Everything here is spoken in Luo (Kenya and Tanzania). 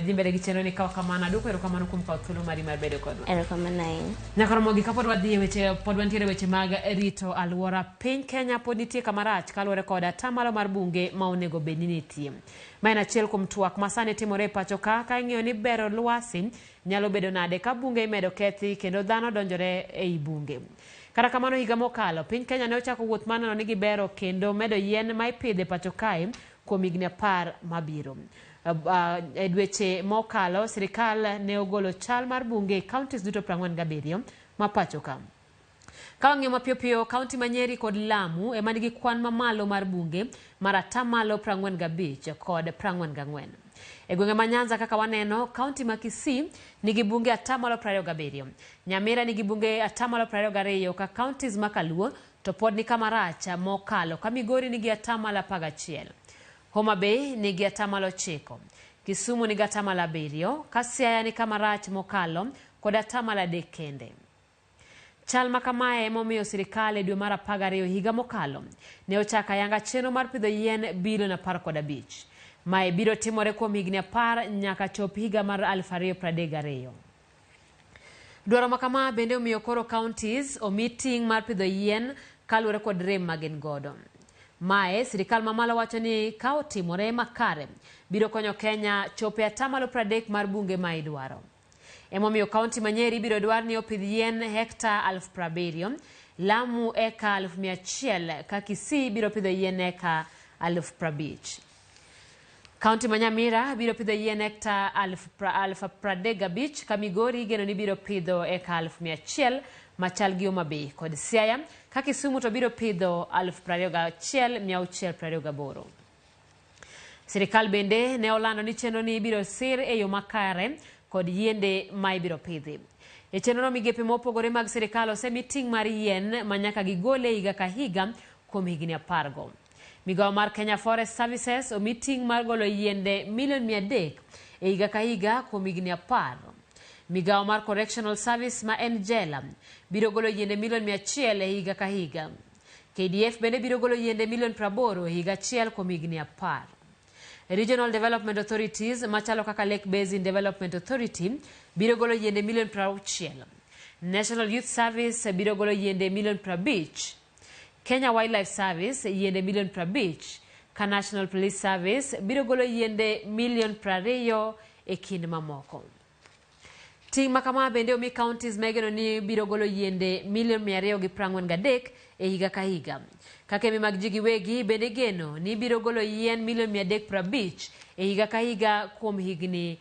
Idhi mbele gi chenro ni kaw kamano. Aduoko erokamano kuom kawo thuolo mari mar bedo kodwa. Erokamano ahinya. Nyaka Ramogi, kapod wadhi e weche, pod wantiere e weche mag rito alwora, piny Kenya pod nitie kama rach kaluwore kod atamalo mar bunge ma onego bed ni nitie. Ma en achiel kuom twak ma sani timore e pacho ka, ka ing'iyo ni bero lwasi nyalo bedo nade ka bunge imedo kethi kendo dhano donjore ei bunge. Kata kamano higa mokalo, piny Kenya ne ochako wuoth mar neno ni gibero kendo medo yien ma ipidho e pacho kae kuom higni 10 mabiro. E dweche mokalo, sirikal ne ogolo chal mar bunge e counties duto 47 ma pacho ka. Ka wang'iyo mapiyo piyo, kaunti ma Nyeri kod Lamu ema nigi kwan mamalo mar bunge mar atamalo 45 kod 44. E gwenge ma Nyanza kaka waneno, kaunti ma Kisii nigi bunge atamalo 27. Nyamira nigi bunge atamalo 22 ka counties ma Kaluo to pod ni kama rach mokalo ka Migori nigi atamalo 11. Homa Bay nigi atamalo 9. Kisumu nigi atamalo 7, ka Siaya ni kama rach mokalo kod atamalo 3 kende. Chal ma kamae emomiyo sirikal e dwe mar 12 higa mokalo ne ochako ayanga chenro mar pidho yien bilion 15. Mae biro timore kuom higni 10 nyaka chop higa mar 2032. Dwaro ma kama bende omiyo koro counties omi ting' mar pidho yien kaluwore kod rem ma gin godo. Mae sirikal mamalo wacho ni ka otimore makare biro konyo Kenya chopo e atamalo 30 mar bunge ma idwaro. Emomiyo kaunti ma Nyeri ibiro dwar ni opidh yien hekta 70,000, Lamu eka 100,000 ka Kisii biro pidho yien eka 50,000. Kaunti ma Nyamira biro pidho yien hekta 35,000 ka Migori igeno ni biro pidho eka 100,000 machal gi Homa Bay kod Siaya ka Kisumu to biro pidho 21,628. Sirikal bende ne olando ni chenro ni ibiro sir e yo makare kod yiende ma ibiro pidhi. E chenrono migepe mopogore mag sirikal osemi ting' mar yien ma nyaka gigol e higa ka higa kuom higni 10 go. Migawo mar Kenya Forest Services omi ting' mar golo yiende milion 300 e higa ka higa kuom higni 10. Migawo mar Correctional Service ma en jela biro golo yiende milion 100 e higa ka higa. KDF bende biro golo yiende milion 80 e higa achiel kuom higni 10. Regional Development Authorities machalo kaka Lake Basin Development Authority biro golo yiende milion 60. National Youth Service biro golo yiende milion 50. Kenya Wildlife Service yiende milion 50, ka National Police Service biro golo yiende milion 20 e kind mamoko. Ting' ma kama bende omi counties ma igeno ni biro golo yiende milion 243 e higa ka higa. Ka kembe mag ji giwegi bende igeno ni biro golo yien milion 350 e higa ka higa kuom higni.